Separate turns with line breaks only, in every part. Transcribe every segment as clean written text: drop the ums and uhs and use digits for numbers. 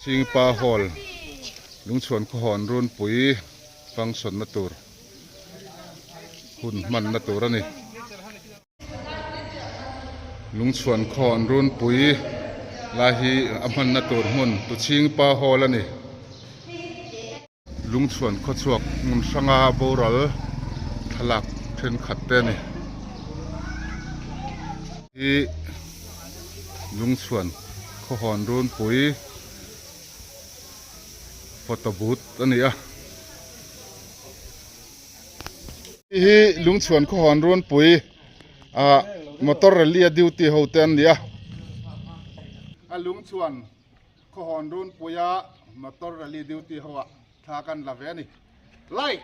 Chingpa Hall lungchhuan khawhawn runpui function na tur hun hmanna tur a ni. Lungchhuan khawn runpui lai hi a hmanna tur hmun Tuchhingpa Hall a ni. Lungchhuan khawchhuak hmun hranga boral thlalak thenkhat te a ni. Hi Lungchhuan khawhawn runpui photo booth a ni a. Hei hi Lungchhuan khawhawn runpui ah motor rally a duty ho te an ni a. A Lungchhuan khawhawn runpui a motor rally duty ho ah thla kan la ve a ni. Like!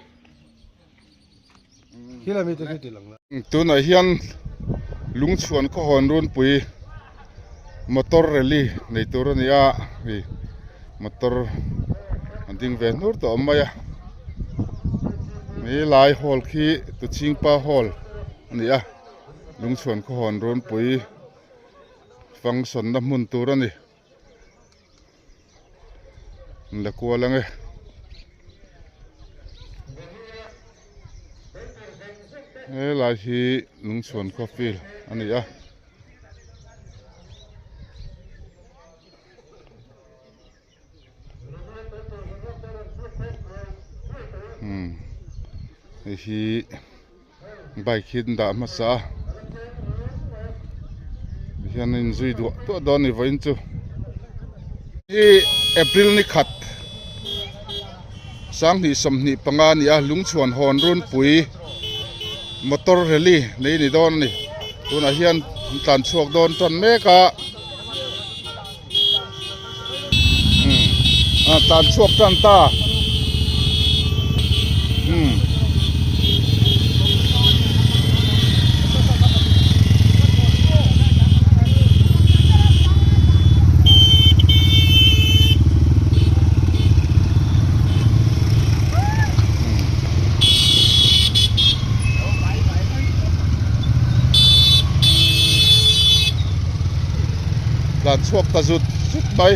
Tunah hian Lungchhuan khawhawn runpui motor rally nei tur a ni a hei motor an ding ve hnur tawh awm mai a helai hall khi Tuchhingpa hall a ni a Lungchhuan khawhawn runpui function na hmun tur a ni. An la kual ang e. Helai hi Lungchhuan khua field a ni a. Umm hei hi bike hi an dah hmasa a tihian a inzui duah duah dawn a ni vawiin chu hi April ni khat sanghnih 25 a ni a lungchhuan hawn runpui motor rally nei a ni dawn a ni tunah hian an tlan chhuak dawn tan mek a. A tlan chhuak tan ta umm. Tlan chhuak ta zut zut mai.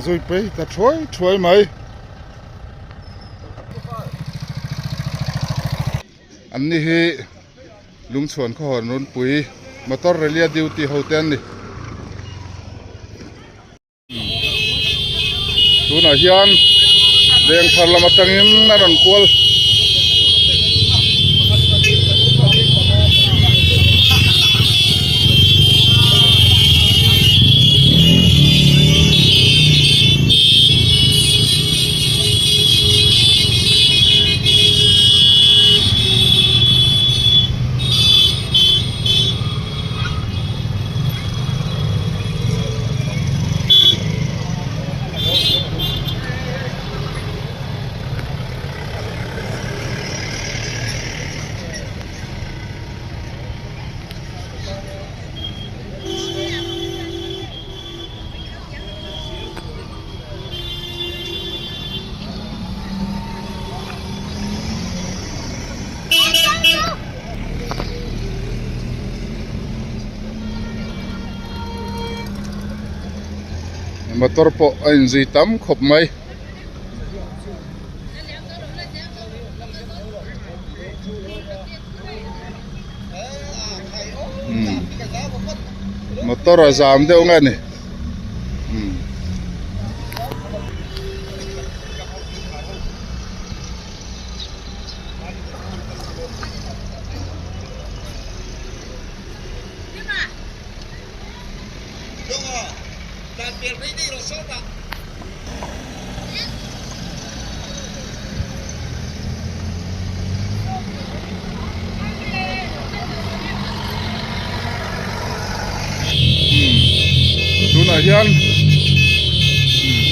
Zui phei ta thuai thuai mai. An ni hi Lungchhuan khawhawn runpui motor rally a duty ho te an ni. Tunah hian veng thar lam atangin a rawn kual. Motor pawh a inzui tam khawp mai. Motor a zam deuh nge ni. Tunah hian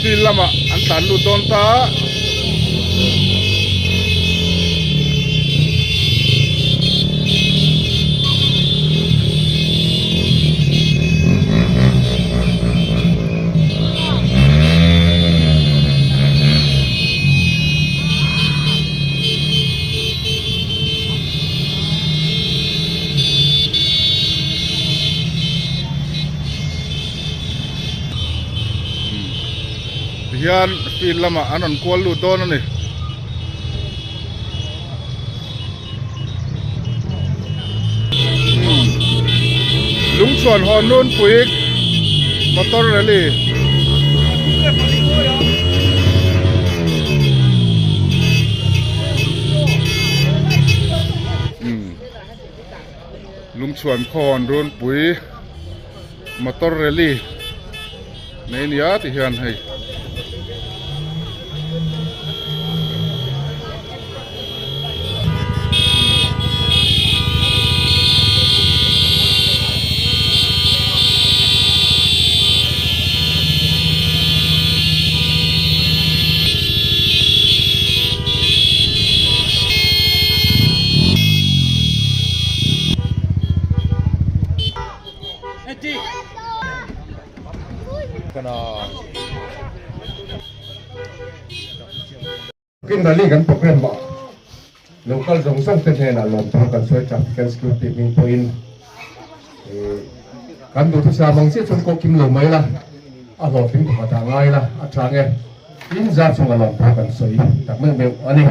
field lamah an tlan lut dawn ta a. Tihian field lamah an rawn kual lut dawn a ni. Lungchhuan hawn nunpui motor rally. Lungchhuan khaw hawn runpui motor rally nei nia ti hian hei.
Rally kan program ah local zawng zawng te hnenah lawmthu kan sawi traffic and security hming pawhin kan duhthusam ang chiah chuan kawh kim lo mai la a hlawhtling pakhat ah ngai la a tha nge tin zar chungah lawmthu kan sawi tak meuh meuh a ni.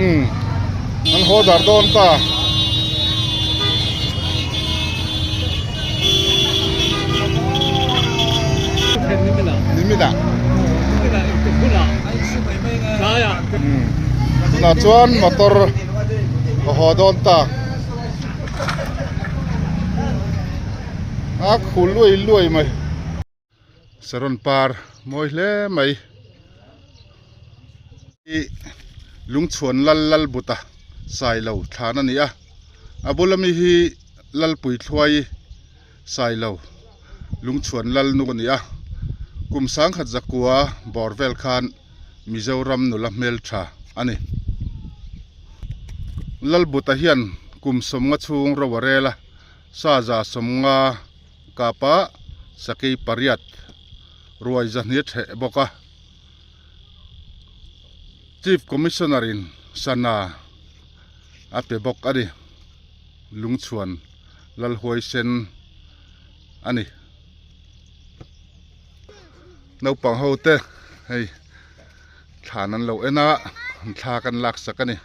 Umm an haw dar dawn ta. Nimina umm tunah chuan motor a haw dawn ta. A khu luai luai mai. Saron par mawi hle mai. Hi lungchhuan lal lal buta sailo thlan a ni a a bula mi hi lalpui thluai sailo lungchhuan lal nu a ni a kum sangkhat zakua bawr vel khan Mizoram nula hmeltha a ni. Lalbuta hian kum sawmnga chhung ro a rel a, sa za sawmnga kapa sakei pariat ruai zahni a theh bawk a. Chief Commissioner in sana a pe bawk a ni. Lungchhuan Lalhuaisen a ni. Naupang ho te hei thlan an lo en a thla kan lak sak a ni.